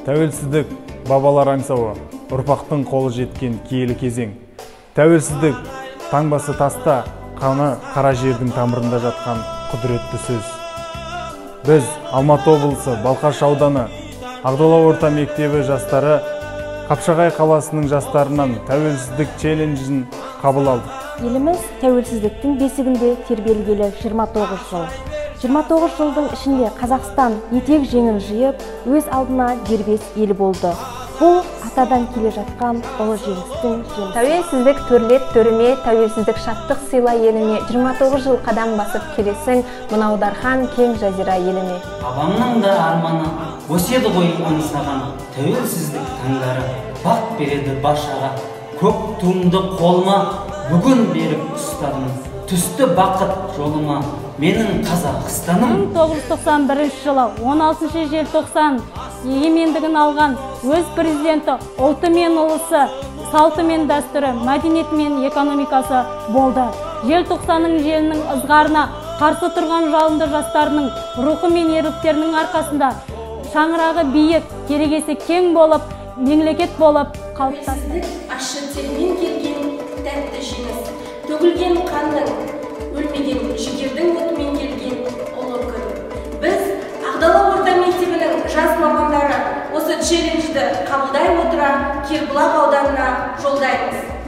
Тәуелсіздік бабалар аңсауы, ұрпақтың қолы жеткен киелі кезең. Тәуелсіздік таңбасы таста, қаны қара жердің тамырында жатқан құдіретті сөз. Біз Алматы облысы Балқаш ауданы Ақдала орта мектебі жастары Қапшағай қаласының жастарынан тәуелсіздік челленджін қабыл алдық. Еліміз тәуелсіздіктің бесігінде тербелгелі 29 жыл. 29 жылдың ішінде Қазақстан етек жеңін жиып, өз алдына дербес ел болды. Бұл атадан келе жатқан ұлы жеңістің жемісі. Тәуелсіздік төрлет төріме, тәуелсіздік шаттық сыйла еліме. 29 жыл қадам басып келесің, мынау дархан кең жазира еліме. Бабамның да арманы өседі ғой аңсаған, тәуелсіздік таңдары бақ береді баршаға. Көк туымды қолыма бүгін беріп ұстадым, түсті бақыт жолыма менің Қазақстаным. 1991 жылы 16 желтоқсан егемендігін алған өз президенті, ұлты мен ұлысы, салты мен дәстүрі, мәдениеті мен экономикасы болды. Желтоқсанның желінің ызғарына қарсы тұрған жалынды жастарының рухы мен ерліктерінің арқасында шаңырағы биік, керегесі кең болып, мемлекет болып қалыптасты. Тәуелсіздік ащы термен келген тәтті жеңіс, төгілген қанның, өлмеген жігердің отымен келген ұлы күн. Біз Ақдала орта мектебінің жас мамандары осы челленджді қабылдай отыра Кербұлақ ауданына жолдаймыз.